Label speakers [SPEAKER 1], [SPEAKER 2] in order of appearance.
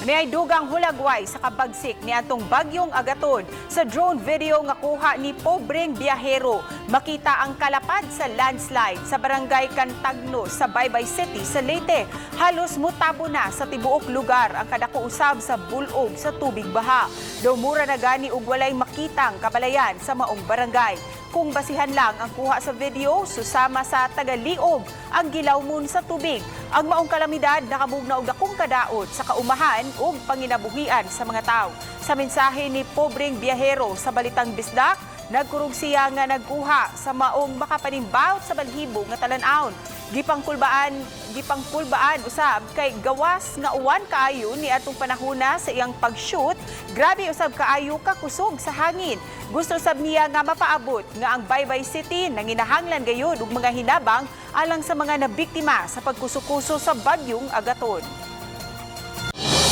[SPEAKER 1] May dugang hulagway sa kabagsik ni atong bagyong Agaton. Sa drone video nga kuha ni pobreng biyahero, makita ang kalapad sa landslide sa barangay Cantagno sa Baybay City sa Leyte. Halos mutabo na sa tibuok lugar ang kadako usab sa bulog sa tubig baha. Daw mura na gani og walay makitang kabalayan sa maong barangay. Kung basihan lang ang kuha sa video, susama sa tagaliog ang gilawmon sa tubig. Ang maong kalamidad nakamugna og dakong kadaot sa kaumahan ug panginabuhian sa mga tao. Sa mensahe ni pobreng biyahero sa Balitang Bisdak, nagkurog siya nga nagkuha sa maong makapanimbaot sa balhibo nga talan-awon. Gipangkulbaan usab kay gawas nga uwan kaayo ni atong panahona sa iyang pag-shoot, grabe usab kaayo kakusog sa hangin. Gusto usab niya nga mapaabot nga ang Baybay City nanginahanglan gayud og mga hinabang alang sa mga nabiktima sa pagkusukuso sa bagyong Agaton.